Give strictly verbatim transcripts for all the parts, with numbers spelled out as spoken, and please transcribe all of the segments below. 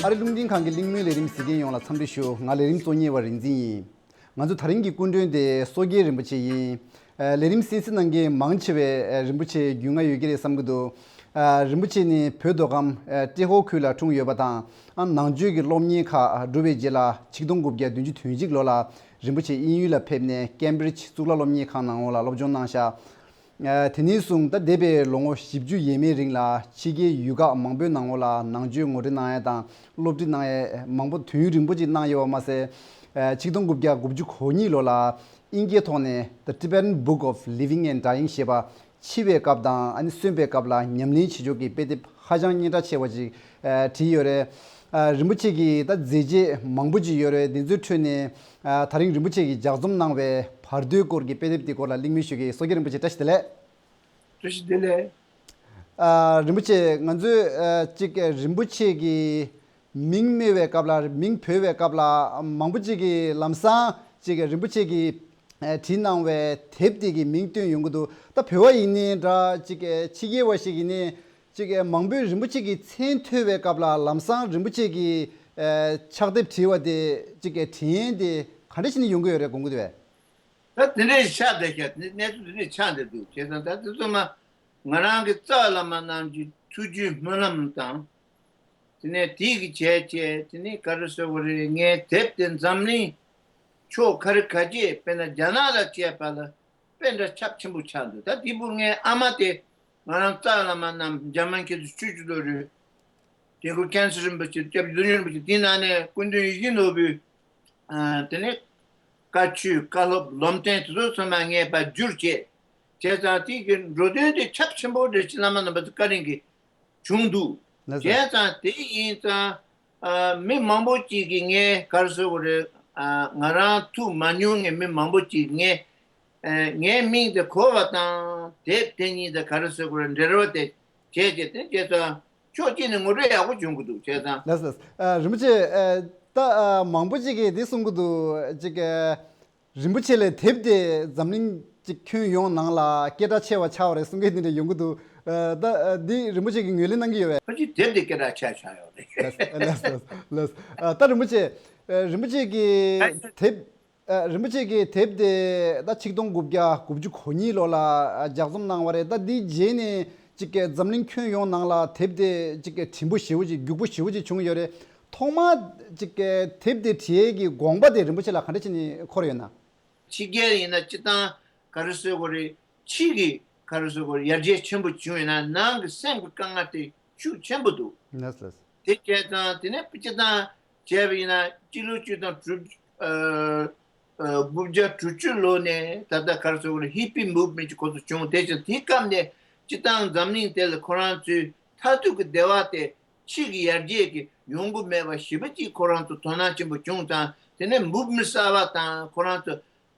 ཨ་རི་རླུང་འཕྲིན་ཁང་གི་གླེང་མོལ་ལས་རིམ་གཟིགས་མཁན་ཡོངས་ལ་འཚམས་འདྲི་ཞུ། ང་ལས་རིམ་གཙོ་གཉེར་བ་རིག་འཛིན་ཡིན། ང་ཚོ་དེ་རིང་གི་སྐུ་མགྲོན་དེ་བསོད་རྒྱལ་རིན་པོ་ཆེ་ཡིན། ཨ་ལས་རིམ་གསན་གཟིགས་གནང་མཁན་མང་ཆེ་བས་ཨ་རིན་པོ་ཆེ་རྒྱུས་མངའ་ཡོད་ཀྱི་རེད་བསམ་གྱི་འདུག་ཨ་རིན་པོ་ཆེ་ནི་བོད་མདོ་ཁམས་ཨ་ཏྲེ་ཧོར་ཁུལ་ལ་འཁྲུངས་ཡོད་པ་དང་། ཨ་ནང་ཆོས་ཀྱི་སློབ་གཉེར་ཁག་བསྒྲུབས་པའི་རྗེས་ལ་ཆིག་སྟོང་དགུ་བརྒྱ་བདུན་ཅུ་དོན་གཅིག་ལོ་ལ་རིན་པོ་ཆེ་དབྱིན་ཡུལ་ལ་ཕེབས་ནས་ཀེམ་བྷི་རིཇ་གཙུག་ལག་སློབ་གཉེར་ཁང་ནང་ལོགས་ལ་སློབ་སྦྱོང་གནང་ཤག་ཨ་དེ་ནས་བཟུང་ད་འདས་པའི་ལོ་ངོ་བཞི་བཅུ་ཡས་མས་རིང་ལ་ཕྱི་རྒྱལ་ཡུལ་ཁག་མང་པོའི་ནང་ལོགས་ལ་ནང་ཆོས་ངོ་སྤྲོད་གནང་ཡ་དང་སློབ་ཁྲིད་གནང་ཡ་མང་པོ་དུས་ཡུན་རིང་པོ་ཅིག་གནང་ཡོད་པ་མ་ཟད། ཨ་ཆིག་སྟོང་དགུ་བརྒྱ་དགུ་བཅུ་གོ་གཉིས་ལོ་ལ་དབྱིན་སྐད་ཐོག་ནས་The Tibetan Book of Living and Dying ཞེས་པ། འཆི་བའི་སྐབས་དང་ཨ་ནི་གསོན་པའི་སྐབས་ལ་ཉམས་ལེན་བྱེད་ཕྱོགས་ཀྱི་དཔེ་དེབ་ཧ་ཅང་སྙན་གྲགས་ཆེ་བ་ཅིག་ཨ་བྲིས་ཡོད་རེད། ཨ་རིན་པོ་ཆེ་གི་ད་མཛད་རྗེས་མང་པོ་ཅིག་ཡོད་རེད། འདི་ཚོའི་ཁྲོད་ནས་ཨ་ད་རིང་རིན་པོ་ཆེ་གིས་ལྗགས་རྩོམ་གནང་བའི་བར་དོའི་སྐོར་གྱི་དཔེ་དེབ་དེའི་སྐོར་ལ་གླེང་མོལ་ཞུ་གི་ཡིན། བསོད་རྒྱལ་རིན་པོ་ཆེ་བཀྲ་ཤིས་བདེ་ལེགས། བཀྲ་ཤིས་བདེ་ལེགས། ཨ་རིན་པོ་ཆེ་ང་ཚོས་ཨ་ཅིག་རིན་པོ་ཆེ་གི་མིང་སྨྲས་པའི་སྐབས་ལ་མིང་འབོད་པའི་སྐབས་ལ་མང་པོ་ཅིག་གིས་ལམ་སང་ཅིག་རིན་པོ་ཆེ་གིས་ཨ་བྲིས་གནང་བའི་དེབ་དེ་གི་མིང་བཏོན་ཡོང་གི་འདུག་ད་བོད་པ་ཡིན་ནའི་འདྲ་ཅིག་ཕྱི་རྒྱལ་བ་ཞིག་ཡིན་ནའི་ཅིག་མང་པོས་རིན་པོ་ཆེ་གི་མཚན་ཐོས་པའི་སྐབས་ལ་ལམ་སང་རིན་པོ་ཆེ་གི་ཨ་ཕྱག་དེབ་བྲིས་པ་དེ་ཅིག་དྲན་ཡས་དེ་ག་འདྲ་ཞིག་ནས་ཡོང་གི་ཡོད་རེད་དགོངས་ཀྱི་འདུག་བས། ད་དེ་འདྲའི་ཆགས་བསྡད་ཤག་དེ་གནས་ཚུལ་དེ་འདྲའི་ཆགས་བསྡད་འདུག་བྱས་ཙང་ད་དེ་ཚོ་མ་ང་རང་གི་རྩ་བ་བླ་མ་རྣམས་ཀྱི་ཐུགས་རྒྱུད་སྨོན་ལམ་དང་། དེ་ནས་དེ་གི་བྱས་བྱས་དེ་ནས་ག་རེ་ཟེར་དགོས་རེད། ངའི་དེབ་དེ་འཛམ་གླིང་ཕྱོགས་ག་རེ་ག་ཅེ་དཔེར་ན་རྒྱ་ནག་ལ་བཅས་པ་ལ་དཔེ་འདྲ་ཁྱབ་ཆེན་པོ་ཆགས་འདུག་ད་དེ་བུ་ངའི་ཨ་མ་དེ་ང་རང་རྩ་བ་བླ་མ་རྣམས་འཇར་མན་ཁྱེད་ཚོ་ཆོས་ཀྱི་ལོ་རེད། དེ་ཁོ་ཀན་སར་རིན་པོ་ཆེ་སྐྱབས་རྗེ་བདུད་འཇོམས་རིན་པོ་ཆེ་དེའི་ནང་ནས་སྐུ་མདུན་ཡིད་བཞིན་ནོར་བུའི་ཨ་དེ་ནས་བཀའ་ཆོས་བཀའ་སློབ་ལམ་སྟོན་དེ་ཚོ་ཚང་མ་ངས་ཕར་བསྒྱུར་བྱས། བྱས་ཙང་དེ་གི་འགྲོ་དོན་དེ་ཁྱབ་ཆེན་པོ་རེད་ཅེས་བླ་མ་རྣམ་པ་ཚོ་བཀའ་དྲིན་གྱིས་བྱུང་འདུག་ལགས་སོ། བྱས་ཙང་དེ་ཡིན་ཙང་ཨ་མི་མང་པོ་ཅིག་གིས་ངས་ག་རེ་ཟེར་དགོས་རེད། ཨ་ང་རང་ཐུག་མ་མྱོང་མཁན་མི་མང་པོ་ཅིག་ངས་ཨ་ངའི་མིང་དེ་གོ་བ་དང་དེབ་དེ་གཉིས་དེ་ག་རེ་ཟེར་དགོས་རེད། འབྲེལ་བ་དེ་བྱས་བྱས་དེ་བྱས་ཙང་ཕྱོགས་གཅིག་ནས་ངོ་སྤྲོད་ཡག་པོ་བྱུང་གི་འདུག་བྱས་ཙང་། ལགས་སོ། ཨ་རིན་པོ་ཆེ། ཨ་ད་ཨ་མང་པོ་ཅིག་གིས་འདི་གསུང་གི་འདུག་ཅིག་ཨ་རིན་པོ་ཆེ་ལས་དེབ་དེ་འཛམ་གླིང་ཅིག་ཁྱོན་ཡོངས་ནང་ལ་སྐད་གྲགས་ཆེ་བ་ཆགས་པ་རེད་གསུང་མཁན་འདི་འདྲ་ཡོང་གི་འདུག་ཨ་ད་ཨ་འདི་རིན་པོ་ཆེ་གིས་ངོས་ལེན་གནང་གི་ཡོད་པས། ཕལ་ཆེར་དེབ་དེ་སྐད་གྲགས་ཆེ་ཆགས་ཡོད་རེད། ལགས་སོ། ལགས་སོ། ཨ་ད་རིན་པོ་ཆེ། ཨ་རིན་པོ་ཆེ་གིས་དེབ། ཨ་རིན་པོ་ཆེ་གིས་དེབ་དེ་ད་ཆིག་སྟོང་དགུ་བརྒྱ་དགུ་བཅུ་གོ་གཉིས་ལོ་ལ་ཨ་ལྗགས་རྩོམ་གནང་བ་རེད། ད་འདིའི་རྗེས་ནས་ཅིག་གི་འཛམ་གླིང་ཁྱོན་ཡོངས་ནང་ལ་དེབ་དེ་ཅིག་གི་བྲིན་པོ་ཞེ་པོ་ཅིག་རྒྱུགས་པོ་ཞེ་པོ་ཅིག་བྱུང་ཡོད་རེད། ཐོག་མ་ཅིག་གི་དེབ་དེ་བྲིས་ཡས་ཀྱི་དགོངས་པ་དེ་རིན་པོ་ཆེ་ལ་ག་འདྲ་བྱས་ནས་འཁོར་ཡོད་ན། ཕྱི་རྒྱལ་ཡིན་ན་སྤྱིར་བཏང་ག་རེ་ཟེར་དགོས་རེད། ཕྱི་གི་ག་རེ་ཟེར་དགོས་རེད། ཡར་རྒྱས་ཆེན་པོ་བྱུང་ཡོད་ན་ནང་གི་སེམས་ཀྱི་དཀའ་ངལ་དེ་ཤུགས་ཆེན་པོ་འདུག་ལགས་སོ། དེ་བྱས་ཙང་དེ་ནས་སྤྱིར་བཏང་བྱས་པ་ཡིན་ན་སྤྱི་ལོ་བཅུ་དང་དྲུག་ཨ་ཨ་དགུ་བརྒྱ་དྲུག་ཅུ་ལོ་ནས་ད་ལྟ་ག་རེ་ཟེར་དགོས་རེད། ཧི་པི་མུབ་མེན་ཊི་ཁོ་ཚོ་བྱུང་། དེ་བཞིན་དེའི་སྐབས་ནས་སྤྱིར་བཏང་འཛམ་གླིང་དེ་ལ་ཁོ་རང་ཚོའི་མཐར་ཐུག་གི་བདེ་བ་དེ་ཕྱི་གི་ཡར་རྒྱས་ཀྱི་ཡོང་གི་མེད་པ་ཞེ་པོ་ཅིག་ཁོ་རང་ཚོ་དོ་སྣང་ཆེན་པོ་བྱུང་ཙང་། དེ་ནས་འབུབ་མི་གསར་བ་དང་ཁོ་རང་ཚོ་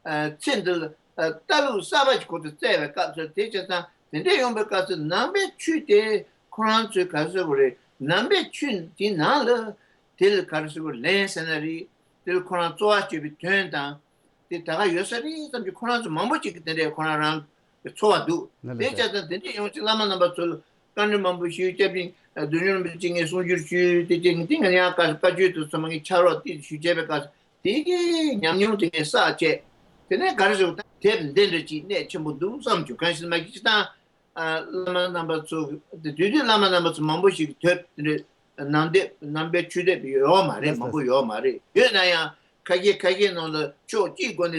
ཨ་ཚེ་འདི་ལ་ཨ་ལྟ་ལུགས་གསར་པ་ཞིག་ཁོ་ཚོ་བཙལ་བའི་སྐབས་སུ། དེ་བྱས་ཙང་དེ་འདྲ་ཡོང་པའི་སྐབས་སུ་ནང་པའི་ཆོས་དེ་ཁོ་རང་ཚོས་ག་རེ་ཟེར་དགོས་རེད། ནང་པའི་ཆོས་དེའི་ནང་ལ་དེ་ལ་ག་རེ་ཟེར་དགོས་རེད། ལན་ཟེར་ན་རེད། དེ་ལ་ཁོ་རང་རྩོལ་བ་སྤྱོད་པའི་དོན་དང་དེ་ད་ག་ཡོད་ས་རེད་བསམ་གྱི་ཁོ་རང་ཚོ་མང་པོ་ཅིག་གིས་དེ་འདྲའི་ཁོ་རང་རང་གི་ཚོར་བ་འདུག་ལགས་དེ་སོ། བྱས་ཙང་དེ་འདྲ་ཡོང་ཅིག་བླ་མ་རྣམ་པ་ཚོ་ལ་བཀའ་འདྲི་མང་པོ་ཞུས། སྐྱབས་རྗེ་བདུད་འཇོམས་རིན་པོ་ཆེ་ངས་གསུང་བསྒྱུར་ཞུས། དེ་རྗེས་ངས་དེ་ང་ཡང་བཀའ་བཀའ་ཆོས་དེ་ཚང་མ་ངས་ཕྱག་རོགས་དེ་ཞུས་བྱས་པའི་སྐབས་དེ་གའི་ཉམས་མྱོང་དེ་ངས་བསགས་བྱས། དེ་ནས་ག་རེ་ཟེར་དེབ་འདི་འདྲ་ཅིག་གནད་ཆེན་པོ་འདུག་བསམ་བྱུང་། གང་ཞིག་མ་གི་ཅིག་དང་། ཨ་བླ་མ་རྣམ་པ་ཚོ་དེ་དུས་དུས་བླ་མ་རྣམ་པ་ཚོ་མང་པོ་ཞིག་གིས་དེབ་དེ་འདྲའི་ནང་དེབ་ནང་པའི་ཆོས་དེབ་ཡོད་མ་རེད། ལགས་སོ། མང་པོ་ཡོད་མ་རེད། ཡོད་ན་ཡང་ཁ་ཤས་ཁ་ཤས་ནང་ལ་ཕྱོགས་གཅིག་སྒོ་ནས་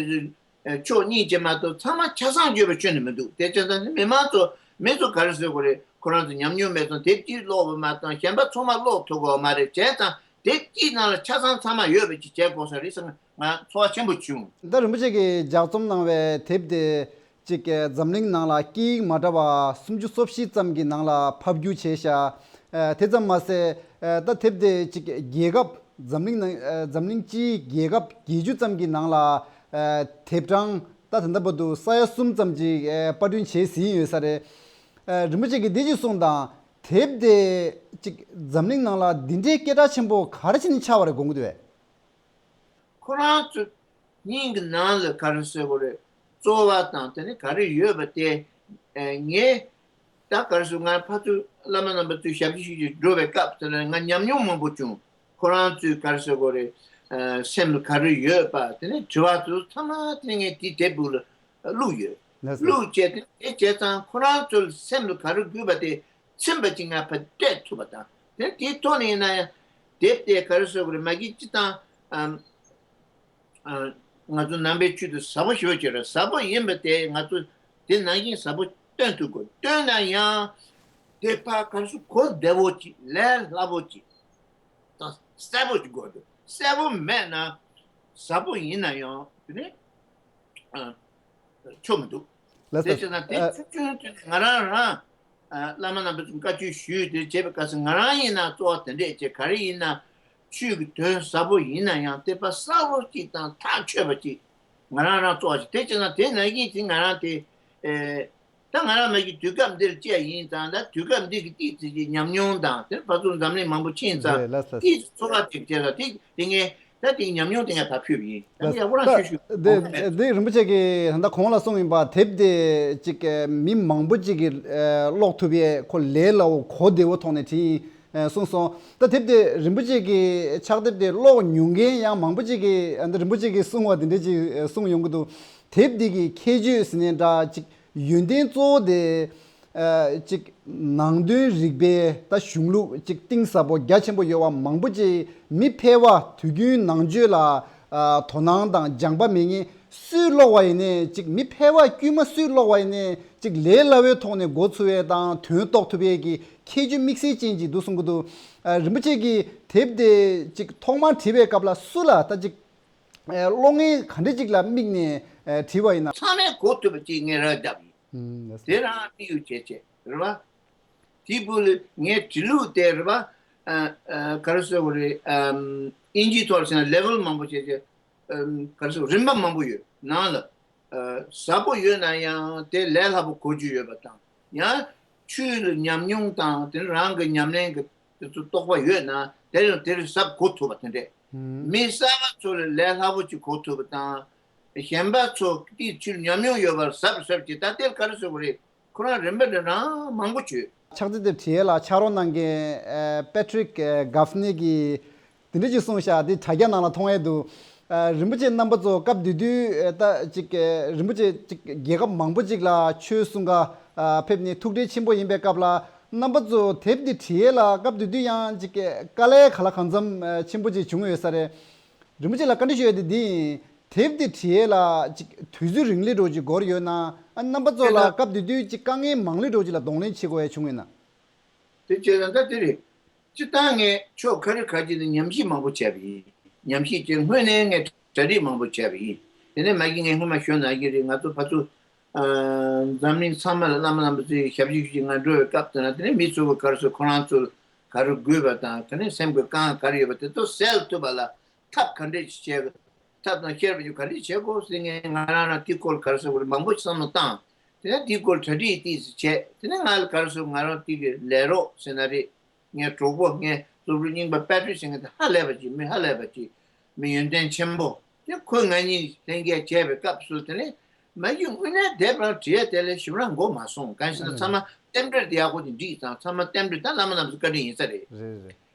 ཕྱོགས་གཉིས་ཅན་མ་གཏོགས་ཚང་མ་ཆ་ཚང་བརྗོད་པ་ཁྱོན་ནས་མི་འདུག་དེ་བྱས་ཙང་མི་མང་ཚོ་མི་ཚོ་ག་རེ་ཟེར་དགོས་རེད། ཁོ་རང་ཚོ་ཉམས་མྱོང་མེད་ཙང་དེབ་གཅིག་ཀློག་པ་མ་གཏོགས་གཞན་པ་ཚང་མ་ཀློག་ཐུབ་ཀྱི་ཡོད་མ་རེད། བྱས་ཙང་དེབ་གཅིག་ནང་ལ་ཆ་ཚང་ཚང་མ་ཡོད་པ་ཅིག་བྱེད་དགོས་ས་རེད་བསམ་ང་ཚོར་བ་ཆེན་པོ་བྱུང་། ད་རིན་པོ་ཆེ་གིས་ལྗགས་རྩོམ་གནང་བའི་དེབ་དེ་ཅིག་འཛམ་གླིང་ནང་ལ་སྐད་ཡིག་མ་འདྲ་བ་སུམ་ཅུ་སོ་བཞི་ཙམ་གྱི་ནང་ལ་ཕབ་བསྒྱུར་བྱས་ཤག་ཨ་དེ་ཙམ་མ་ཟད། ཨ་ད་དེབ་དེ་ཅིག་རྒྱལ་ཁབ་འཛམ་གླིང་ནང་ཨ་འཛམ་གླིང་སྤྱིའི་རྒྱལ་ཁབ་བརྒྱད་ཅུ་ཙམ་གྱི་ནང་ལ་ཨ་དེབ་གྲངས་ད་ད་ལྟ་བར་དུ་ས་ཡ་གསུམ་ཙམ་ཅིག་ཨ་པར་སྐྲུན་བྱས་ཟིན་ཡོད་ས་རེད། ཨ་རིན་པོ་ཆེ་གིས་འདི་ཅིག་གསུངས་དང་། དེབ་དེ་ཅིག་འཛམ་གླིང་ནང་ལ་འདི་འདྲའི་སྐད་གྲགས་ཆེན་པོ་ག་རེ་བྱས་ནས་ཆགས་པ་རེད་དགོངས་ཀྱི་འདུག་གས། ཁོ་རང་ཚོ་སྙིང་གི་ནང་ལ་ག་རེ་ཟེར་དགོས་རེད། རྩོལ་བ་དང་དེ་ནི་ག་རེ་ཡོད་པ་དེ། ཨེ་ངས་ད་ག་རེ་ཟེར། ང་ཕར་ཚུར་བླ་མ་རྣམ་པ་ཚོའི་ཞབས་ཕྱི་ཞུ་རྒྱུ་འགྲོ་བའི་སྐབས་དེ་ལ་ང་ཉམས་མྱོང་མང་པོ་བྱུང་ ཁོ་རང་ཚོའི་ག་རེ་ཟེར་དགོས་རེད། ཨ་སེམས་ལ་ག་རེ་ཡོད་པ་དེ་ནས་དྲི་བ་ཚོ་ཚང་མ་དེ་ངས་དེའི་དེབ་སྦུག་ལ་བླུགས་ཡོད། ལགས་སོ། བླུགས་བྱས་དེ་དེ་བྱས་ཙང་ཁོ་རང་ཚོའི་སེམས་ལ་ག་རེ་དགོས་པ་དེ་ཚིམ་པ་ཅིག་ང་ཕར་སྤྲད་ཐུབ་པ་དང་དེ་དེའི་ཐོག་ནས་ཡིན་ན་ཡང་དེབ་དེ་ག་རེ་ཟེར་དགོས་རེད། མ་གི་སྤྱི་བཏང་ཨམ། ང་ཚོ་ནང་པའི་ཆོས་དེ་ཟབ་པོ་ཞེ་པོ་ཅིག་རེད། ཟབ་པོ་ཡིན་པ་དེ་ང་ཚོ་དེ་ནང་བཞིན་ཟབ་པོ་སྟོན་ཐུབ་དགོས། སྟོན་ན་ཡང་དེ་ཕར་ག་རེ་ཟེར་གོ་བདེ་བོ་ཅིག་ལས་སླ་པོ་ཅིག་དང་གསལ་པོ་ཅིག་དགོས་འདུག་གསལ་པོ་མེད་ན་ཟབ་པོ་ཡིན་ན་ཡང་དེ་ནི་ཨ་ཆོག་མི་འདུག་ལགས་སོ། དེ་བྱས་ན་དེ་ཨ་ཆུང་ཆུང་དེ་ང་རང་རང་ཨ་བླ་མ་རྣམ་པ་ཚོས་བཀའ་ཆོས་ཞུས་དེ་བྱས་པའི་སྐབས་སུ་ང་རང་ཡིན་ན་གཙོ་བོ་དེ་འདྲས་བྱས། ག་རེ་ཡིན་ན་ཆོས་ཀྱི་དོན་ཟབ་པོ་ཡིན་ན་ཡང་དེ་ཕར་གསལ་པོ་ཅིག་དང་ཐག་ཆོད་པ་ཅིག་ང་རང་རང་གཙོ་བོ་ཞིག་དེ་བྱས་ན་དེ་ནང་བཞིན་དེ་ང་རང་དེ་ཨེ་ད་ང་རང་མ་གི་དུས་སྐབས་འདིར་སྐྱེས་ཡིན་ཙང་ད་དུས་སྐབས་འདི་གི་ཏིག་ཙི་གི་ཉམས་མྱོང་དང་དེ་ཕར་ཚུར་འཛམ་གླིང་མང་པོ་ཕྱིན་ཙང་རེད། ལགས་སོ། ཏིག་ཙི་ཚོར་བ་ཅིག་བྱས་ཙང་དེ་དེ་ངས། ད་དེའི་ཉམས་མྱོང་དེ་ངས་ཕར་ཕུལ་བ་ཡིན། ད་ངས་ཡག་པོ་རང་ཞུ་ཞུ་དགོངས་པ་མེད། དེ་རིན་པོ་ཆེ་གིས་ད་ལྟ་གོང་ལ་གསུངས་ཡིན་པ་དེབ་དེ་ཅིག་མི་མང་པོ་ཅིག་གིས་ཀློག་ཐུབ་པའི་ཁོ་ལས་སླ་བོ་གོ་བདེ་བོ་ཐོག་ནས་བྲིས་ཡིན་གསུངས་སོང་། ད་དེབ་དེ་རིན་པོ་ཆེ་གིས་ཕྱག་དེབ་དེ་ཀློག་མྱོང་མཁན་ཡང་མང་པོ་ཅིག་གིས་ད་རིན་པོ་ཆེ་གིས་གསུངས་པ་དེ་འདྲ་ཅིག་གསུངས་ཡོང་གི་འདུག་དེབ་འདི་གི་ཁྱད་ཆོས་ཟེར་ནས་འདྲ་ཅིག་ཡོན་ཏན་གཙོ་བོ་དེ། ཨ་ཅིག་ནང་དོན་རིག་པའི་ད་གཞུང་ལུགས་ཅིག་གཏིང་ཟབ་པོ་རྒྱ་ཆེན་པོ་ཡོད་པ་མང་པོ་ཅིག་མི་ཕལ་བ་དུས་རྒྱུན་ནང་ཆོས་ལ་ཨ་དོ་སྣང་དང་སྦྱངས་པ་མེད་མཁན་སུས་ཀློག་པ་ཡིན་ནའི་ཅིག་མི་ཕལ་བ་དཀྱུས་མ་སུས་ཀློག་པ་ཡིན་ནའི་ཅིག་ལས་སླ་བོའི་ཐོག་ནས་མགོ་ཚོས་པའི་དང་དོན་རྟོགས་ཐུབ་པའི་གི་ཁྱད་ཆོས་དམིགས་བསལ་ཅན་ཅིག་འདུག་གསུང་གི་འདུག་ཨ་རིན་པོ་ཆེ་གིས་དེབ་དེ་ཅིག་ཐོག་མར་བྲིས་པའི་སྐབས་ལ་སུ་ལ་ད་ཅིག་ཨ་ཀློག་མཁན་ག་འདྲ་ཅིག་ལ་དམིགས་ནས་ཨ་བྲིས་པ་ཡིན་ན། ཚང་མས་གོ་ཐུབ་པ་ཅིག་ངས་རག་བརྒྱབ་ཡིན། ཨུམ། དེ་རང་དམིགས་ཡུལ་བྱས་བྱས་རེད་བ། དེའི་བུ་ལ་ངའི་བྲིས་ལུགས་དེ་རེད་བ། ཨ་ཨ་ག་རེ་ཟེར་དགོས་རེད། ཨམ་ཨིན་ཇིའི་ཐོག་ལ་བྱས་ན་ལེ་ཝལ་མང་པོ་བྱས་བྱས། ཨམ་ག་རེ་ཟེར་རིམ་པ་མང་པོ་ཡོད་ནང་ལ། ཨ་ཟབ་པོ་ཡོད་ན་ཡང་དེ་ལས་སླ་པོ་གོ་རྒྱུ་ཡོད་པ་དང་། ཡང་ཆོས་ལ་ཉམས་མྱོང་དང་དེ་རང་གི་ཉམས་ལེན་གྱི་དེ་ཚོ་རྟོགས་པ་ཡོད་ན་དེ་ཡང་དེ་ལས་ཟབ་གོ་ཐུབ་པ་དེ་འདྲས། ཨུམ། མི་གསར་པ་ཚོ་ལ་ལས་སླ་པོ་ཅིག་གོ་ཐུབ་པ་དང་། གཞན་པ་ཚོ་དེའི་ཕྱིར་ཉམས་མྱོང་ཡོད་པར་གཟབ་གཟབ་ཀྱིས་ད་ལྟའི་ག་རེ་ཟེར་དགོས་རེད། ཁོ་རང་རིམ་པ་འདྲ་རང་མང་པོ་བྱོས། ཕྱག་དེབ་དེ་བྲིས་ཡས་ལ་ཕྱག་རོགས་གནང་མཁན་ཨ་པེ་ཏྲིག་ཨ་གྷབ་ནི་གིས་དེ་འདྲ་ཅིག་གསུངས་ཤག་དེ་དྲ་རྒྱ་ནང་ལ་མཐོང་ཡས་འདུག་ཨ་རིན་པོ་ཆེ་རྣམ་པ་ཚོ་སྐབས་དེ་དུས་ཨ་ད་ཅིག་ཨ་རིན་པོ་ཆེ་ཅིག་རྒྱལ་ཁབ་མང་པོ་ཅིག་ལ་ཆོས་གསུང་ག་ཨ་ཕེབས་ནས་ཐུགས་ཁྲལ་ཆེན་པོ་ཡིན་པའི་སྐབས་ལ་རྣམ་པ་ཚོ་དེབ་འདི་བྲིས་ཡས་ལ་སྐབས་དེ་དུས་ཡང་ཅིག་དཀའ་ལས་ག་ལ་གང་འཚམ་ཨ་ཆེན་པོ་ཅིག་བྱུང་ཡོད་ས་རེད། རིན་པོ་ཆེ་ལ་བཀའ་འདྲི་ཞུ་ཡས་དེ་འདི་ཡིན། དེབ་འདི་བྲིས་ཡས་ལ་ཅིག་དུས་ཚོད་རིང་ལི་འགྲོ་ཅིག་འགོར་ཡོད་ན། ཨ་རྣམ་པ་ཚོ་ལ་དེ་ན་སྐབས་དེ་དུས་ཅིག་དཀའ་ངལ་མང་ལི་འགྲོ་ཅིག་ལ་གདོང་ལེན་བྱེད་དགོས་ཡས་བྱུང་ཡོད་ན། དེ་བྱས་ན་ད་དེ་རེད། སྤྱིར་བཏང་ངས་ཕྱོགས་ག་རེ་ག་ཅིག་ནས་ཉམས་ཞིབ་མང་པོ་བྱས་པ་ཡིན། ཉམས་ཞིབ་བྱས་སྔོན་ནས་ངས་གྲ་སྒྲིག་མང་པོ་བྱས་པ་ཡིན། དེ་ནས་མ་གི་ངས་སྔོན་མ་ཞུས་ནང་བཞིན་རེད། ང་ཚོ་ཕར་ཚུར་ཨ་འཛམ་གླིང་ཚང་མ་ལ་བླ་མ་རྣམ་པ་ཚོས་ཞབས་ཕྱི་ཞུ་ཞིག་ང་འགྲོ་བའི་སྐབས་དེ་ན་དེ་ནས་མི་ཚོ་གི་ག་རེ་ཟེར་ཁོ་རང་ཚོ་ག་རེ་དགོས་པ་དང་དེ་ནས་སེམས་ཀྱི་དཀའ་ངལ་ག་རེ་ཡོད་པ་དེ་ཚོ་སེལ་ཐུབ་པ་ལ་ཐབས་ག་འདྲས་ཅིག་བྱེད་དགོས། ཐབས་དང་ཤེས་རབ་ཀྱིས་ག་འདྲས་བྱེད་དགོས་ཟེར་ངས་ང་རང་རང་དེའི་སྐོར་ག་རེ་ཟེར་དགོས་རེད་མང་པོ་བསམ་བློ་བཏང་། དེ་ནས་དེའི་སྐོར་གྲ་སྒྲིག་ཏོག་ཙམ་བྱས། དེ་ནས་ང་ལ་ག་རེ་ཟེར་ང་རང་དེ་གི་ལས་རོགས་ཟེར་ན་རེད། ངའི་གྲོགས་པོ་ངའི་སློབ་ཕྲུག་རྙིང་པ་པེ་ཏྲིག་ཟེར་མཁན་དེ་ཧ་ལས་པ་ཅིག་མི་ཧ་ལས་པ་ཅིག་མི་ཡོན་ཏན་ཆེན་པོ། དེ་ཁོས་ང་གཉིས་ལྷན་རྒྱས་བྱས་པའི་སྐབས་སུ་དེ་ནས་མ་གཞི་དངོས་གནས་དེབ་རང་བྲིས་ཡས་དེ་ལས་ཞིབ་རང་མགོ་མ་སོང་། གང་ཡིན་ཟེར་ན་ཚང་མ་རྟེན་འབྲེལ་དེ་ཡག་པོ་ཅིག་འགྲིག་ཙང་ཚང་མ་རྟེན་འབྲེལ་ད་བླ་མ་རྣམས་སུ་བཀའ་དྲིན་ཡིན་ས་རེད། རེད་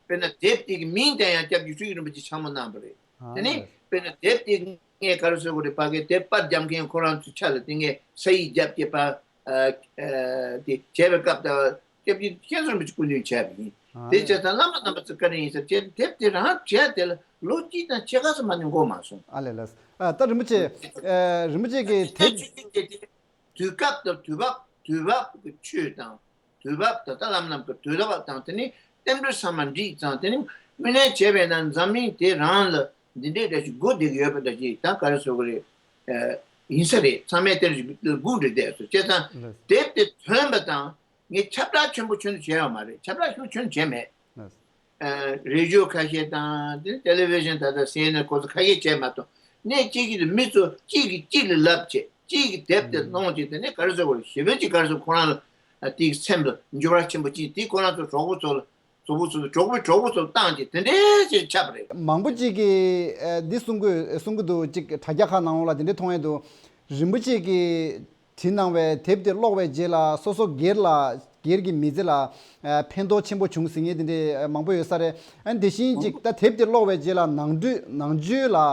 རེད། དཔེར་ན་དེབ་དེ་གི་མིང་དེ་ཡང་སྐྱབས་རྗེ་ཆོས་ཀྱི་རིན་པོ་ཆེ་ཕྱག་མོ་གནང་བ་རེད། དེ་ནས་དཔེར་ན་དེབ་དེ་ངས་ག་རེ་ཟེར་དགོས་རེད། ཕ་གིའི་དེབ་པར་རྒྱབ་མཁན་ཁོ་རང་ཚོའི་ཆ་ལ་དེ་ངས་ས་ཡིག་རྒྱབ་ཀྱི་པར་ཨ་ཨ་དེ་བྱས་པའི་སྐབས་དང་སྐྱབས་རྗེ་མཁན་ཟུར་མི་གཅིག་སྐུ་མདུན་བྱས་པ་ཡིན། ཨ་དེ་བྱས་ཙང་བླ་མ་རྣམ་པ་ཚོ་བཀའ་དྲིན་ཡིན་ཟེར་བྱས་དེབ་དེ་རང་བྱས་དེ་ལ་ལོ་གཅིག་དང་ཕྱེད་ཀ་ཙམ་མ་ནས་འགོར་མ་སོང་། ཨ་ལས་ལས། ཨ་ད་རིན་པོ་ཆེ་ཨ་རིན་པོ་ཆེ་གིས་དེ་དེབ་ཆོས་ཀྱི་དེ་དེ་དུས་སྐབས་དང་དུས་བབ་དུས་བབ་ཀྱི་ཆོས་དང་། དུས་བབ་ད་ལྟ་བླ་མ་རྣམས་ཀྱི་དུས་བབ་དང་དེ་ནི་རྟེན་འབྲེལ་ཚང་མ་འགྲིག་ཙང་དེ་ནི་དངོས་གནས་བྱས་པས་ན་འཛམ་གླིང་དེ་རང་ལ་འདི་འདྲའི་འདྲ་ཞིག་སྒོ་བསྡད་ཀྱི་ཡོད་པ་འདྲ་ཞིག་ད་ག་རེ་ཟེར་དགོས་རེད། ཨ་ཡིན་ས་རེད། ཚང་མས་དེར་སྒུག་འདྲ་བསྡད་སོང་བྱས་ཙང་ལགས། དེབ་དེ་ཐོན་པ་དང་ངས་ཁྱབ་བསྒྲགས་ཆེན་པོ་ཁྱོན་ནས་བྱས་ཡོད་མ་རེད། ཁྱབ་བསྒྲགས་ཆེན་པོ་ཁྱོན་ནས་བྱས་མེད། ལགས། ཨ་རེ་ཌི་ཡོ་ཁ་ཤས་དང་དེ་ཊེ་ལི་བི་ཤན་ད་ལྟ་སི་ཨེན་ཨེན་ཁོ་ཚོ་ཁ་ཤས་བྱས་མ་གཏོགས་གནས་གཅིག་གི་མི་ཚོ་གཅིག་གིས་གཅིག་ལ་ལབ་བྱས་གཅིག་གིས་དེབ་དེ་གནང་བྱས་དེ་ནས་ག་རེ་ཟེར་དགོས་རེད། ཞེ་པོ་ཅིག་ག་རེ་ཟེར་ཁོ་རང་ལ་དེའི་སེམས་ལ་འགྱུར་བ་ཆེན་པོ་ཕྱིན། དེ་ཁོ་རང་ཚོ་གྲོགས་པོ་ཚོ་ལ་གྲོགས་པོ་ཚོ་གྲོགས་པོའི་གྲོགས་པོ་ཚོ་ལ་བཏང་བྱས་དེ་འདྲའི་ཅིག་ཁྱབ་པ་རེད། མང་པོ་ཅིག་གིས་ཨ་འདི་གསུང་གི་གསུང་གི་འདུག་ཅིག་དྲ་རྒྱ་ཁག་ནང་ལོགས་ལ་དེ་འདྲའི་མཐོང་ཡས་འདུག་རིན་པོ་ཆེ་གིས་བྲིས་གནང་བའི་དེབ་དེ་ཀློག་པའི་རྗེས་ལ་སོ་སོ་སྒེར་ལ་ སྒེར་གྱི་མི་ཚེ་ལ་ཨ་ཕན་ཐོགས་ཆེན་པོ་བྱུང་ཟེར་མཁན་དེ་འདྲའི་མང་པོ་ཡོད་ས་རེད། ཨ་ནི་དེ་བཞིན་ཅིག་ད་དེབ་དེ་ཀློག་པའི་རྗེས་ལ་ནང་ཁྲོད་ནང་ཆོས་ལ་ཨ་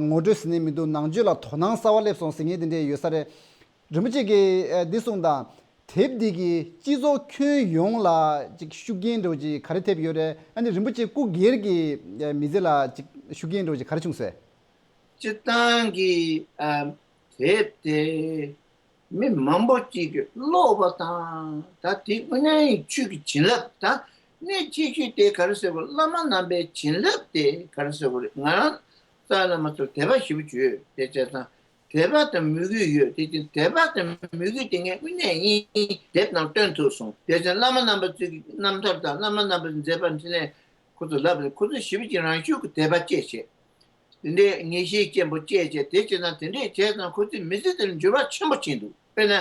ངོ་སྤྲོད་ཟེར་ནས་མི་འདུག་ནང་ཆོས་ལ་དོ་སྣང་གསར་པ་སླེབས་སོང་ཟེར་མཁན་དེ་འདྲའི་ཡོད་ས་རེད། རིན་པོ་ཆེ་གིས་ཨ་འདི་གསུངས་དང་། དེབ་འདི་གིས་སྤྱི་ཚོགས་ཁྱོན་ཡོངས་ལ་ཅིག་ཤུགས་རྐྱེན་འདྲ་བོ་ཅིག་ག་རེ་ཐེབས་ཡོད་རེད། ཨ་ནི་རིན་པོ་ཆེ་སྐུ་སྒེར་གྱི་ཨ་མི་ཚེ་ལ་ཅིག་ཤུགས་རྐྱེན་འདྲ་བོ་ཅིག་ག་རེ་བྱུང་ཟེར། སྤྱིར་བཏང་གི་ཨ་དེབ་དེ་མི་མང་པོ་ཅིག་གིས་ཀློག་པ་དང་། ད་དེ་དངོས་གནས་ཆོས་ཀྱི་བྱིན་རླབས། ད་གནད་ཆེ་ཤོས་དེ་ག་རེ་ཟེར་དགོས། བླ་མ་རྣམ་པའི་བྱིན་རླབས་དེ་ག་རེ་ཟེར་དགོས་རེད། ང་རང་རྩ་བླ་མ་ཚོར་དད་པ་ཞེ་པོ་ཅིག་ཡོད། དེ་བྱས་ཙང་དད་པ་དང་མོས་གུས་ཡོད། དེ་བཞིན་དད་པ་དང་མོས་གུས་དེ་ངས་དངོས་གནས་ཡིན། དེབ་ནང་སྟོན་ཐུབ་སོང་། དེ་བཞིན་བླ་མ་རྣམ་པ་ཚོའི་རྣམ་ཐར་དང་བླ་མ་རྣམ་པའི་མཛད་པ་འཕྲིན་ལས་ཁོ་ཚོ་ལབ་ནས་ཁོ་ཚོ་ཞེ་པོ་ཅིག་རང་ཤུགས་ཀྱིས་དད་པ་སྐྱེས་བྱས། དེ་འདྲའི་ངེས་ཤེས་སྐྱེན་པོ་སྐྱེས་བྱས། དེ་བྱས་ན་དེ་འདྲས་བྱས་ཙང་ཁོ་ཚོའི་མི་ཚེ་དེར་འགྱུར་བ་ཆེན་པོ་ཕྱིན་འདུག་དཔེར་ན་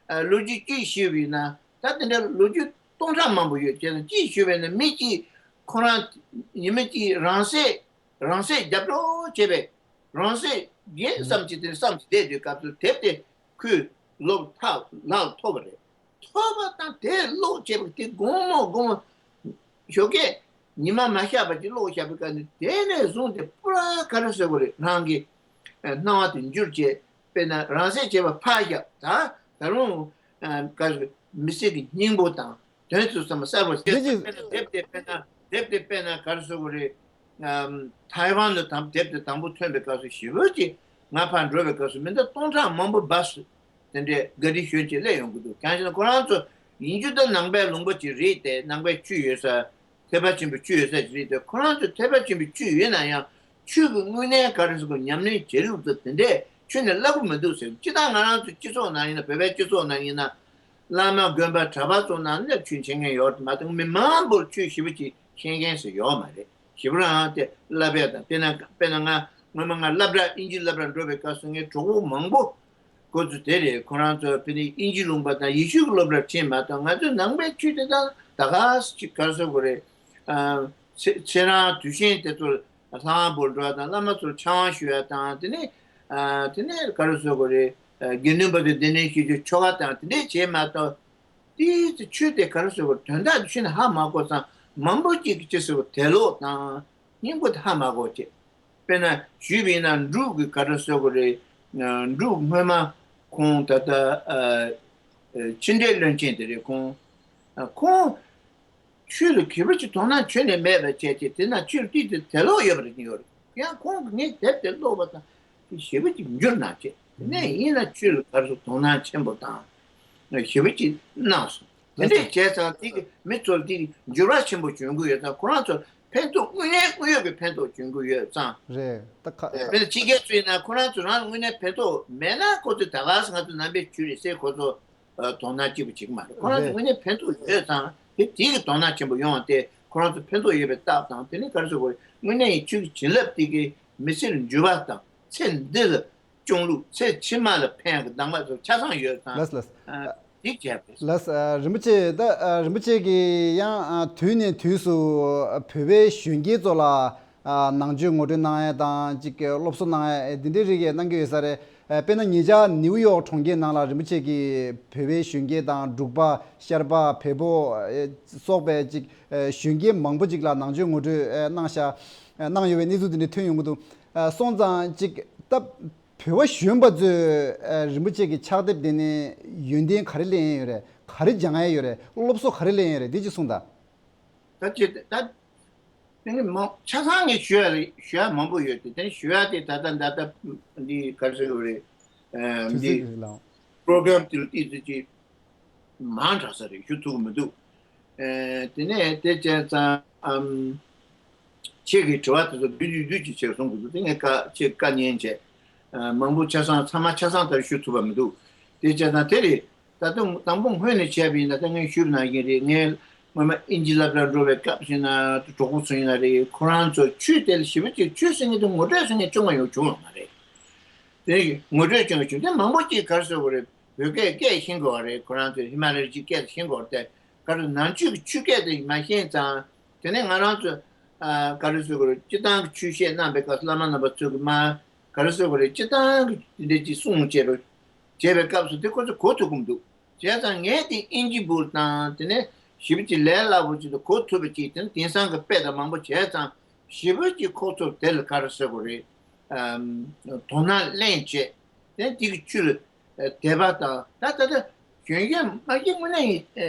ཨ་ལོ་རྒྱུས་གཅིག་ཞུས་པ་ཡིན་ན། ད་དེ་འདྲ་ལོ་རྒྱུས་སྟོང་ཕྲག་མང་པོ་ཡོད། བྱས་ན་གཅིག་ཞུས་པ་ཡིན་ན། མི་གཅིག་ཁོ་རང་ཉི་མ་གཅིག་རང་སྲེག་རང་སྲེག་རྒྱབ་འགྲོ་བྱས་པས། རང་སྲེག་རྒྱག་བསམ་གྱི་དེར་བསམ་གྱི་བསྡད་དུས་སྐབས་སུ་དེབ་དེ་ཁོས་ཀློག་ཐག་ལག་ཐོབ་པ་རེད། ཐོབ་པ་དང་དེ་ཀློག་བྱས་པ་དེ་དགོང་མོ་དགོང་མོ་ཞོགས་ཀས་ཉི་མ་མ་ཤར་བར་གྱི་ཀློག་བཞག་པའི་སྐབས་ནས། དེ་ནས་བཟུང་སྟེ་པུ་ར་ག་རེ་ཟེར་དགོས་རེད། རང་གི་ཨ་སྣང་བ་དེ་འགྱུར་བྱས། དཔེར་ན་རང་སྲེག་བྱས་པ་ཕར་བཞག་ད་ད་རུང་ཨ་ག་རེ་ཟེར། མི་ཚེ་གི་སྙིང་པོ་དང་དོན་དུ་བསམ་པ་གསར་པ་བྱས། འདི་ཅི། དཔེར་ན་དེབ་དེ་དཔེར་ན་དེབ་དེ་དཔེར་ན་ག་རེ་ཟེར་དགོས་རེད། ཨམ། ཐའེ་ཝན་ལ་དང་དེབ་དེ་དང་པོ་ཐོན་པའི་སྐབས་སུ་ཞེ་པོ་ཅིག་ང་ཕར་འགྲོ་བའི་སྐབས་སུ་མི་འདི་སྟོང་ཕྲག་མང་པོ་བཱས་དེ་འདྲའི་ག་རི་ཞོན་ཅིག་སླེབས་ཡོང་གི་འདུག་གང་ཞེ་ན་ཁོ་རང་ཚོ་ཡིན་རྒྱུ་ད་ནང་པའི་ལུང་པ་ཅིག་རེད་དེ། ནང་པའི་ཆོས་ཡོད་ས། ཐེག་པ་ཆེན་པོའི་ཆོས་ཡོད་ས་ཅིག་རེད་དེ། ཁོ་རང་ཚོ་ཐེག་པ་ཆེན་པོའི་ཆོས་ཡོད་ན་ཡང་ཆོས་ཀྱི་དངོས་གནས་ག་རེ་ཟེར་དགོས། ཉམས་ལེན་བྱེད་ལུགས་དེ་དེ་འདྲས་ཁྱོན་ནས་སླ་པོ་མི་འདུག་ཟེར། སྤྱིར་བཏང་ང་རང་ཚོ་སྤྱི་ཚོགས་ནང་ཡིན་ན། བོད་པའི་སྤྱི་ཚོགས་ནང་ཡིན་ན། བླ་མ་དགོན་པ་གྲྭ་པ་ཚོ་ནང་ནས་ཆོས་མཁྱེན་མཁན་ཡོད་མ་གཏོགས་མི་མང་པོར་ཆོས་ཞེ་པོ་ཅིག་མཁྱེན་མཁན་ཟེར་ཡོད་མ་རེད། ཞེ་པོ་རང་དེ་བསླབ་ཡ་དང་། དཔེར་ན་དཔེར་ན་ང་སྔོན་མ་ང་སློབ་གྲྭ་དབྱིན་ཇི་སློབ་གྲྭ་འགྲོ་བའི་སྐབས་སུ་ངའི་གྲོགས་པོ་མང་པོ་ཁོ་ཚོ་དེ་རེད། ཁོ་རང་ཚོ་དཔེར་ན་དབྱིན་ཇི་ལུང་པ་དང་ཡེ་ཤུ་གི་སློབ་གྲྭར་ཕྱིན་མ་གཏོགས། ང་ཚོའི་ནང་པའི་ཆོས་དེ་དག་ད་ག་ཅིག་ག་རེ་ཟེར་དགོས་རེད། ཨ། ཚེ་ཚེ་རང་དུས་ཆེན་དེ་ཚོར་ལྷ་ཁང་བར་འགྲོ་བ་དང་། བླ་མ་ཚོར་ཕྱག་དབང་ཞུ་ཡ་དང་། དེ་ནས་ཨ་དེ་ནས་ག་རེ་ཟེར་དགོས་རེད། ཨ། དགེ་འདུན་པ་ཚོས་སྡེ་སྣོད་བཞེས་རྒྱུ་ཆོ་ག་དང་དེ་འདྲས་བྱས་མ་གཏོགས། དེའི་ཚེ་ཆོས་དེ་ག་རེ་ཟེར་དགོས། དོན་དག་དེ་ཤེས་ན་ཧ་མ་གོ་ཙང་། མང་པོ་ཅིག་གིས་ཅི་ཟེར་དགོས། དད་ལོག་དང་སྙིང་པོ་དེ་ཧ་མ་གོ་བྱས། དཔེར་ན་ཞུས་པ་ཡིན་ན་འབྲུག་གི་ག་རེ་ཟེར་དགོས་རེད། འབྲུག་སྔོན་མ་ཁོང་ད་ལྟ་ཨ་ཨ་ཕྱི་འབྲེལ་བློན་ཆེན་དེ་རེད། ཁོང་ཨ་ཁོང་ཆོས་ལ་ག་པར་ཅིག་དོ་སྣང་ཁྱོན་ནས་མེད་པ་བྱས་བྱས། དེ་ན་ཆོས་ལ་ཏིག་ཙམ་དད་ལོག་ཡོད་པ་རེད་ཀྱི་ཡོད་རེད། ཡང་ཁོང་གིས་ངའི་དེབ་དེ་ཀློག་པ་དང་དེ་ཞེ་པོ་ཅིག་འགྱུར་གནང་བྱས། དེ་ནས་ཡིན་ན་ཆོས་ལ་ག་རེ་ཟེར་དོ་སྣང་ཆེན་པོ་དང་ཞེ་པོ་ཅིག་གནང་སོང་། དེ་འདྲས་བྱས་ཙང་དེ་གིས་མི་ཚོར་དེ་གིས་འགྱུར་བ་ཆེན་པོ་བྱུང་གི་ཡོད་ཙང་། ཁོ་རང་ཚོར་ཕན་ཐོགས་དངོས་གནས་དངོས་ཡོད་ཀྱི་ཕན་ཐོགས་བྱུང་གི་ཡོད་ཙང་། རེད། ད་ཁ། དཔེར་ན་ཕྱི་རྒྱལ་ཚོ་ཡིན་ན་ཁོ་རང་ཚོ་རང་ལ་དངོས་གནས་ཕན་ཐོགས་མེད་ན། ཁོ་ཚོས་ད་ག་སེ་ང་ཚོ་ནང་པའི་ཆོས་རེད་ཟེར་ཁོ་ཚོ་ཨ་དོ་སྣང་གཅིག་པུ་བྱེད་ཀྱི་མ་རེད། ཁོ་རང་ཚོ་རེད། དངོས་གནས་ཕན་ཐོགས་ཡོད་ཙང་། དེ་དེ་གི་དོ་སྣང་ཆེན་པོ་ཡོང་བ་དེ་ཁོ་རང་ཚོ་ཕན་ཐོགས་ཡོད་པའི་རྟགས་དང་། དེ་ནས་ག་རེ་ཟེར་དགོས་རེད། དངོས་གནས་ཡིན་ཆོས་ཀྱི་བྱིན་རླབས་དེ་གིས་མི་ཚེར་འགྱུར་བ་དང་། ཚེ་འདི་ལ་སྐྱོང་ལུགས། ཚེ་ཕྱི་མ་ལ་ཕན་ཡག་གི་གདམས་ངག་ཚོ་ཆ་ཚང་ཡོད་ཙང་། ལགས་ལགས། ཨ་འགྲིག་བྱས་པས། ལགས། ཨ་རིན་པོ་ཆེ། ད་ཨ་རིན་པོ་ཆེ་གིས་ཡང་ཨ་དུས་ནས་དུས་སུ་ཨ་བོད་པའི་གཞོན་སྐྱེས་ཚོ་ལ་ཨ་ནང་ཆོས་ངོ་སྤྲོད་གནང་ཡ་དང་། ཅིག་སློབ་གསོ་གནང་ཡ་འདི་འདྲའི་རིགས་གནང་གི་ཡོད་ས་རེད། ཨ་དཔེར་ན་ཉེ་ཆར་ནིའུ་ཡོག་གྲོང་ཁྱེར་ནང་ལ་རིན་པོ་ཆེ་གིས་བོད་པའི་གཞོན་སྐྱེས་དང་། འབྲུག་པ། ཤར་པ། བལ་པོ་ཨ་སོགས་པའི་ཅིག་ཨ་གཞོན་སྐྱེས་མང་པོ་ཅིག་ལ་ནང་ཆོས་ངོ་སྤྲོད་ཨ་གནང་ཤག་ཨ་གནང་ཡོད་པའི་གནས་ཚུལ་དེ་འདྲ་ཐོན་ཡོང་གི་འདུག་ཨ་སོང་ཙང་ཅིག་ད་བོད་པ་གཞོན་པ་ཚོས་ཨ་རིན་པོ་ཆེ་གི་ཕྱག་དེབ་དེ་ནས་ཡོན་ཏན་ག་རེ་ལེན་ཡས་ཡོད་རེད། ག་རེ་སྦྱང་ཡས་ཡོད་རེད། སློབ་གསོ་ག་རེ་ལེན་ཡས་ཡོད་རེད། འདི་ཅིག་གསུངས་དང་། ད་ཅི་ད་དེ་ནི་མང་ཆ་ཚང་ངས་ཞུ་ཡ་རེད། ཞུ་ཡ་མང་པོ་ཡོད་དེ། དེ་ནི་ཞུ་ཡ་དེ་ད་ལྟ་ད་ལྟ་འདི་ག་རེ་ཟེར་དགོས་རེད། ཨ་དུས་འདི་ཚོད་ཀྱི་རིང་ལ། པྲོ་གྷ་རམ་དེ་ལ་ཏིག་ཙམ་ཅིག་མང་དྲགས་ས་རེད། ཞུ་ཐུབ་ཀྱི་མི་འདུག་ཨ་དེ་ནས་དེ་བྱས་ཙང་། ཨམ། ཁྱེད་ཀྱི་དྲི་བ་དེ་ཚོ་བསྡུས་བསྡུས་བསྡུས་ཅིག་བྱས་གསུང་དགོས་འདུག་དེ་ངས་བཀའ། ཁྱེད་བཀའ་ཉན་བྱས། ཨ་མང་པོ་ཆ་ཚང་། ཚང་མ་ཆ་ཚང་ལྟར་ཞུ་ཐུབ་པ་མི་འདུག་དེ་བྱས་ཙང་དེ་རེད། ད་དུང་དང་པོ་སྔོན་ནས་བྱས་པ་ཡིན་ན། ད་ངས་ཞུས་པ་ནང་བཞིན་རེད། ངས་སྔོན་མ་དབྱིན་ཇི་སློབ་གྲྭར་འགྲོ་བའི་སྐབས་ཡིན་ན། གྲོགས་པོ་ཚོ་ཡིན་ན་རེད། ཁོ་རང་ཚོ་ཆོས་དེ་ལ་ཞེ་པོ་ཅིག་ཆོས་ཟེར་མཁན་དེ་ངོ་སྤྲོད་ཟེར་མཁན་ཅུང་ཡང་བྱུང་ཡོད་མ་རེད། དེ་ངོ་སྤྲོད་ཅུང་ཡང་བྱུང་། དེ་མང་པོ་ཅིག་ག་རེ་ཟེར་དགོས་རེད། བོད་སྐད་སྐད་ཤེས་དགོས་པ་རེད། ཁོ་རང་ཚོས་ཧི་མ་ལ་ཡའི་སྐད་ཤེས་དགོས་རེད། དེ་ག་རེ་ནང་ཆོས་ཀྱི་ཆོས་སྐད་དེ་མ་ཤེས་ཙང་། དེ་ནས་ང་རང་ཚོ་ཨ་ག་རེ་ཟེར་དགོས་རེད། སྤྱིར་བཏང་གི་ཆོས་བཤད་གནང་པའི་སྐབས་སུ་བླ་མ་རྣམ་པ་ཚོས་ཀྱི་མ་ག་རེ་ཟེར་དགོས་རེད། སྤྱིར་བཏང་གི་དེ་འདྲ་ཅིག་གསུང་བྱས་པ། བྱས་པའི་སྐབས་སུ་དེ་ཁོ་ཚོས་གོ་ཐུབ་ཀྱི་མི་འདུག་བྱས་ཙང་ངས་དེ་ཨིན་ཇི་འབུར་དང་དེ་ནས་ཞེ་པོ་ཅིག་ལས་སླ་པོ་ཅིག་ཏུ་གོ་ཐུབ་པ་ཅིག་དེ་ནས་དེང་སང་གི་དཔེ་དང་མང་པོ་བྱས་ཙང་ཞེ་པོ་ཅིག་ཁོ་ཚོར་དེ་ལ་ག་རེ་ཟེར་དགོས་རེད། ཨམ། དོ་སྣང་ལེན་བྱས། དེ་དེ་གི་ཆུ་ལ་དད་པ་དང་ད་ད་ལྟ་གཞོན་གཞོན་མ་གཞི་དངོས་གནས་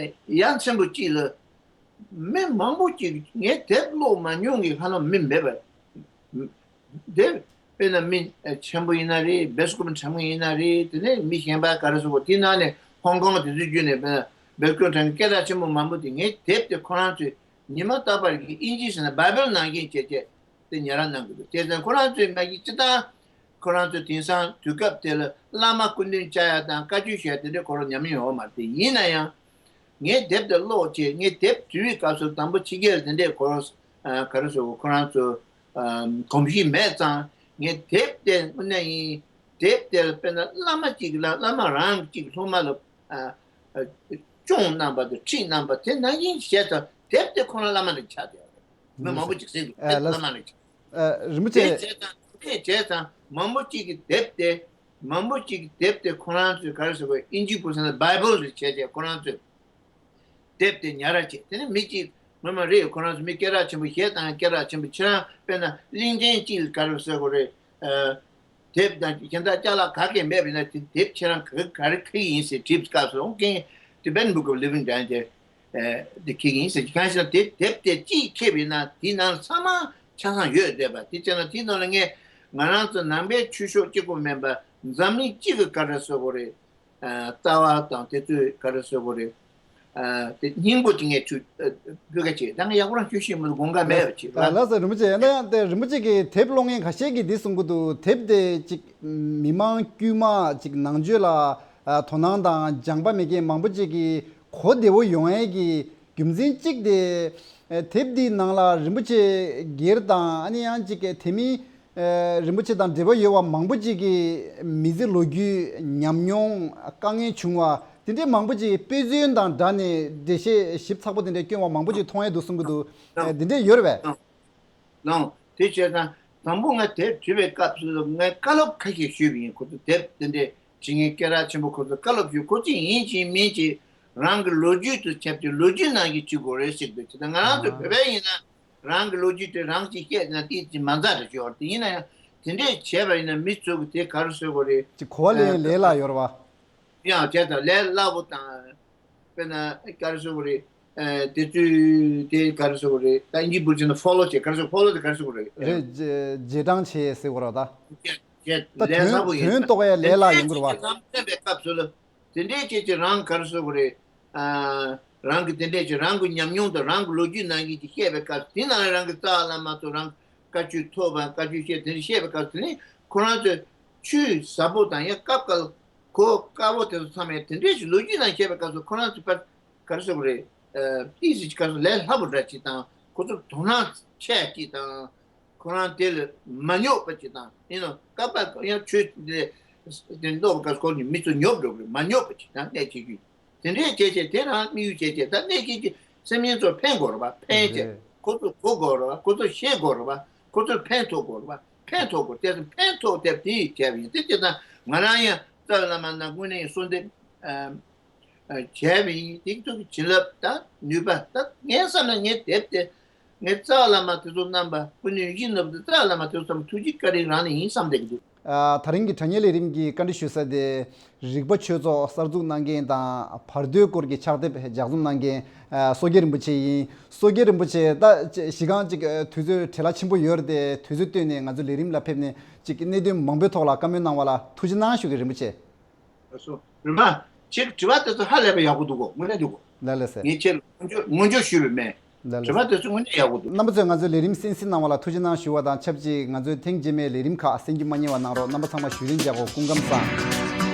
ཡ་མཚན་པོ་ཅིག་ལ། མི་མང་པོ་ཅིག་ངས་དེབ་ཀློག་མ་མྱོང་གི་ཧ་ལམ་མི་མེད་པ། དེབ་དཔེར་ན་མི་ཆེན་པོ་ཡིན་ན་རེད། སྦེ་སྐུ་མི་ཁྲམ་ངན་ཡིན་ན་རེད། དེ་ནས་མི་གཞན་པ་ག་རེ་ཟེར་དགོས། དེ་ནང་ནས་ཧོང་ཀོང་དེ་ཚོའི་བརྒྱུད་ནས་སྦེ་སྦེ་སྐུ་ཁྲམ་སྐད་གྲགས་ཆེན་པོ་མང་པོ་དེ་ངས་དེབ་དེ་ཁོ་རང་ཚོས་ཉི་མ་རྟག་པར་གྱི་ཨིན་ཇི་ཟེར་ན་བྷའི་བལ་ནང་བཞིན་བྱས་བྱས་དེ་ཉར་གནང་གི་འདུག་དེ་ཚོ་ཁོ་རང་ཚོའི་མ་གཞི་སྤྱི་བཏང་ཁོ་རང་ཚོ་དེང་སང་དུས་སྐབས་དེ་ལ་བླ་མ་སྐུ་མདུན་བཅར་ཡ་དང་བཀའ་ཆོས་ཞུ་ཡ་དེ་འདྲའི་ཁོ་རང་ཉམས་མྱོང་ཡོད་མ་རེད། དེ་ཡིན་ན་ཡང་། ངས་དེབ་དེ་ཀློག་བྱས། ངས་དེབ་བྲིས་པའི་སྐབས་སུ་དང་པོ་ཕྱི་རྒྱལ་དེ་འདྲས་ཁོ་རང་ཨ་ག་རེ་ཟེར། ཁོ་རང་ཚོ་ཨ་གོམས་གཤིས་མེད་ཙང་ངས་དེབ་དེ་དངོས་གནས་ཡིན། དེབ་དེ་ལ་དཔེར་ན་བླ་མ་གཅིག་ལ་བླ་མ་རང་གཅིག་སློབ་མ་ལ་ཨ་ཨ་སྐྱོང་གནང་བ་དང་ཁྲིད་གནང་བ་དེ་ནང་བཞིན་བྱས་ཙང་དེབ་དེ་ཁོ་རང་བླ་མ་ལ་ཆགས་བསྡད་ཡོད་རེད། མི་མང་པོ་ཅིག་ཟེར་འདུག་ཨ་དེབ་ལགས། བླ་མ་ལ་ཆགས། ཨ་རིན་པོ་དེ་ཆེ། བྱས་ཙང་དེ་བྱས་ཙང་མང་པོ་ཅིག་གིས་དེབ་དེ། མང་པོ་ཅིག་གིས་དེབ་དེ་ཁོ་རང་ཚོས་ག་རེ་ཟེར་དགོས། ཨིན་ཇི་བུ་ཟེར་ན་བྷའི་བལ་རེད་བྱས་བྱས་ཁོ་རང་ཚོས་དེབ་དེ་ཉར་ར་བྱས། དེ་ནས་མི་གཅིག་ངོ་མ་རེད། ཁོ་རང་ཚོ་མི་སྐད་གྲགས་ཆེན་པོ་གཞས་བཏང་སྐད་གྲགས་ཆེན་པོ། ཁྱེད་རང་དཔེར་ན་གླིང་ཕྲན་གཅིག་ལ་ག་རེ་ཟེར་དགོས་རེད། ཨ་དེབ་དང་གཞན་དག་ཅ་ལག་ག་གེ་མེད་པ་ཡིན་ན་དེ་དེབ་ཁྱེད་རང་ག་ག་རེ་ཁྱེར་གྱི་ཡིན་ཟེར་དྲིས་སྐབས་སུ། ཨོ་ཀེ། Tibetan Book of Living Danger། ཨ་དེ་ཁྱེར་གྱི་ཡིན་ཟེར། གང་ཞིག་ན་དེ་དེབ་དེ་གཅིག་ཁྱེར་བ་ཡིན་ན་དེའི་ནང་ཚང་མ་ཆ་ཚང་ཡོད་བསྡད་པ། དེ་བྱས་ན་དེའི་ནང་ལ་ངས་ང་རང་ཚོ་ནང་པའི་ཆོས་ཕྱོགས་གཅིག་པོ་མིན་པ་འཛམ་གླིང་སྤྱི་གི་ག་རེ་ཟེར་དགོས་རེད། ཨ་ལྟ་བ་དང་དེ་ཚོའི་ག་རེ་ཟེར་དགོས་རེད། ཨ་དེ་སྙིང་པོ་དེ་ངས་ཆུ་ཨ་སྤུས་ཀ་བྱས། ད་ངས་ཡག་པོ་རང་ཆུ་ཤེས་མི་འདུག་དགོངས་འགལ་མེད་པ་བྱེད་ལ། ལགས་སོ་རིན་པོ་ཆེ། ཡིན་ན་ཡང་དེ་རིན་པོ་ཆེ་གིས་དེབ་ཀློག་མཁན་ཁ་ཤས་ཀྱིས་འདི་གསུང་གི་འདུག་དེབ་དེ་ཅིག་མི་མང་དཀྱུས་མ་ཅིག་ནང་ཆོས་ལ་ཨ་དོ་སྣང་དང་སྦྱངས་པ་མེད་མཁན་མང་པོ་ཅིག་གིས་གོ་བདེ་བོ་ཡོང་ཡས་ཀྱི་རྒྱུ་མཚན་གཅིག་དེ། ཨ་དེབ་འདིའི་ནང་ལ་རིན་པོ་ཆེ་སྒེར་དང་ཨ་ནི་ཡང་ཅིག་དེ་མིན་ཨ་རིན་པོ་ཆེ་དང་འབྲེལ་བ་ཡོད་པ་མང་པོ་ཅིག་གིས་མི་ཚེ་ལོ་རྒྱུས་ཉམས་མྱོང་དཀའ་ངལ་བྱུང་བ་དེ་འདྲའི་མང་པོ་ཅིག་དཔེ་མཚོན་དང་སྦྲགས་ནས་འགྲེལ་བཤད་ཞིབ་ཚགས་པོ་དེ་འདྲ་བསྐྱོན་པ་མང་པོ་ཅིག་མཐོང་ཡས་འདུག་གསུང་གི་འདུག་ཨ་འདི་འདྲས་ཡོད་རེད་པས། ལགས། དེ་བྱས་ཙང་དང་པོ་ང་དེབ་བྲིས་པའི་སྐབས་སུ་ངས་བཀའ་སློབ་ཁ་ཤས་ཞུས་པ་ཡིན། ཁོ་ཚོ་དེབ་དེ་འདྲས་བྲིས་མཁན་སྐད་གྲགས་ཆེན་པོ་ཁོ་ཚོ་བཀའ་སློབ་ཞུས། ཁོ་ཚོས་ཡིན་གཅིག་མིན་གཅིག་རང་གི་ལོ་རྒྱུས་དང་ཁྱབ་ཀྱི་ལོ་རྒྱུས་ནང་བཞིན་བྲིས་དགོས་རེད་ཟེར་གི་འདུག་དེ་ལྟར་ང་རང་ཚོ་བོད་པ་ཡིན་ན་རང་གི་ལོ་རྒྱུས་དེ་རང་གིས་བཤད་ན་དེ་ཅིག་མ་མཛའ་རེ་ཞུ་བར། དེ་ཡིན་ན་ཡང་དེ་འདྲས་བྱས་པ་ཡིན་ན་མི་ཚོ་གི་དེ་ག་རེ་ཟེར་དགོས་རེད། ཅིག་གོ་བ་ལེན་ལས་སླ་ཡོད་རེད་བ། ཡང་བྱས་ཙང་ལས་སླ་པོ་དང་། དཔེར་ན་ག་རེ་ཟེར་དགོས་རེད། ཨ་དེ་ཚོའི་དེ་ག་རེ་ཟེར་དགོས་རེད། ད་ཨིན་ཇི་འབུར་བྱས་ན་ཕོ་ལོ་བྱས། ག་རེ་ཟེར། ཕོ་ལོ་དེ་ག་རེ་ཟེར་དགོས་རེད། རེད། རྗེས་རྗེས་འབྲང་བྱས་ཟེར་དགོས་རེད་ད། བྱས་བྱས་ད་ལས་སླ་དོན་པོ་ཡིན། དོན་རྟོགས་ཡ་ལས་སླ་ཡོང་གི་རེད་བ། དེ་འདྲའི་ཅིག་ཅིག་རང་བསམ་བསམ་པའི་སྐབས་སུ་ལ། དེ་འདྲའི་ཅིག་ཅིག་རང་ག་རེ་ཟེར་དགོས་རེད། ཨ་རང་གི་དེ་འདྲའི་ཅིག་རང་གི་ཉམས་མྱོང་དང་རང་གི་ལོ་རྒྱུས་ནང་བཞིན་ཅིག་བཤད་པའི་སྐབས་སུ། དེ་ནང་རང་གི་རྩ་བ་བླ་མ་ཚོ་རང་བཀའ་ཆོས་ཐོབ་པ། བཀའ་ཆོས་བཤད། དེ་འདྲ་བཤད་པའི་སྐབས་སུ་དེ་ནི་ཁོ་རང་ཚོས་ཆོས་ཟབ་པོ་དང་ཡང་སྐབས་འགའ་གོ་དཀའ་བོ་དེ་ཚོ་ཚང་མས་དེ་འདྲའི་ཞིག་ལོ་རྒྱུས་ནང་བཤད་པའི་སྐབས་སུ་ཁོ་རང་ཚོ་དཔེ་ག་རེ་ཟེར་དགོས་རེད། ཨ་ཏིས་ཅིག་ག་རེ་ཟེར། ལས་སླ་པོ་འདྲ་ཅིག་དང་ཁོ་ཚོར་དོ་སྣང་ཆེ་ཅིག་དང་། ཁོ་རང་དེ་ལ་མ་སྙོབ་པ་ཅིག་དང་། ཡིན་ནོ་སྐབས་འགའ་ཡང་ཆོས་དེ་དེ་ཀློག་པའི་སྐབས་སུ་ཁོ་ནི་མི་ཚོ་སྙོབ་འགྲོ་གི་རེད། མ་སྙོབ་པ་ཅིག་དང་གནད་ཆེ་རྒྱུ། དེ་འདྲས་བྱས་བྱས་དེ་རང་དམིགས་ཡུལ་བྱས་བྱས། ད་གནད་ཀྱིས་ཀྱི་སེམས་ཅན་ཚོར་ཕན་དགོས་རེད་པ། ཕན་བྱས། རེད། ཁོ་ཚོ་གོ་དགོས་རེད་པ། ཁོ་ཚོ་ཤེས་དགོས་རེད་པ། ཁོ་ཚོར་ཕན་ཐོགས་དགོས་རེད་པ། ཕན་ཐོགས་དགོས། དེ་ཚོ་ཕན་ཐོགས་ཐེབས་དེ་བྱས་པ་ཡིན། དེ་བྱས་ཙང་ང་རང་ཡང་རྩ་བའི་བླ་མ་ནང་དངོས་གནས་གསོལ་འདེབས་ཨ་ཨ་བྱས་པ་ཡིན། དེ་ཚོ་གི་བྱིན་རླབས་དང་ནུས་པ། ད་ངའི་བསམ་ན་ངའི་དེབ་དེ་ངའི་རྩ་བ་བླ་མ་དེ་ཚོ་རྣམ་པ་སྐུ་མདུན་ཡིད་བཞིན་ནོར་བུ་དང་རྩ་བ་བླ་མ་དེ་ཚོ་ཚང་མ་ཐུགས་རྗེ་བཀའ་དྲིན་རང་ནས་ཡིན་བསམ་བསྡད་ཀྱི་འདུག་ཨ་ད་རིང་གི་དྲ་བརྙན་ལས་རིམ་གྱི་བཀའ་འདྲི་ཞུ་ས་དེ། རིག་པ་ཆོས་ཚོགས་གསར་འཛུགས་གནང་མཁན་དང་བར་དོའི་སྐོར་གྱི་ཕྱག་དེབ་ལྗགས་རྩོམ་གནང་མཁན་ཨ་སོ་སྐྱེ་རིན་པོ་ཆེ་ཡིན། སོ་སྐྱེ་རིན་པོ་ཆེ་ད་གཞི་རྐང་ཅིག་ཨ་དུས་ཚོད་བྲེལ་བ་ཆེན་པོ་ཡོད་རེད་དེ། དུས་ཚོད་བཏོན་ནས་ང་ཚོའི་ལས་རིམ་ལ་ཕེབས་ནས་ཅིག་གནད་དོན་མང་པོའི་ཐོག་ལ་བཀའ་མོལ་གནང་བ་ལ་ཐུགས་རྗེ་གནང་ཞུ་གི་རིན་པོ་ཆེ། ལགས་སོ། རིན་པ། ཁྱེད་ཀྱི་དྲི་བ་དེ་ཚོ་ཧ་ལས་པ་ཡག་པོ་འདུག་གོ། དངོས་གནས་འདུག་གོ། ལགས་ལགས་སེ། ངས་ཁྱེད་ལ་ངོ་སྦྱོར་ངོ་སྦྱོར་ཞུས་པ་མེད། ལགས་ལགས་སེ། དྲི་བ་དེ་ཚོ་དངོས་གནས་ཡག་པོ་འདུག་རྣམ་པ་ཚོས་ང་ཚོའི་ལས་རིམ་གསན་གཟིགས་གནང་བ་ལ་ཐུགས་རྗེ་གནང་ཞུ་བ་དང་ཆབས་ཅིག་ང་ཚོའི་ཐེངས་རྗེས་མའི་ལས་རིམ་ཁག་གསན་རྒྱུ་མ་བསྙེལ་བ་གནང་རོགས། རྣམ་པ་ཚང་མ་བཞུགས་རིན་བྱ་དགོས། སྐུ་ཁམས་བཟང་།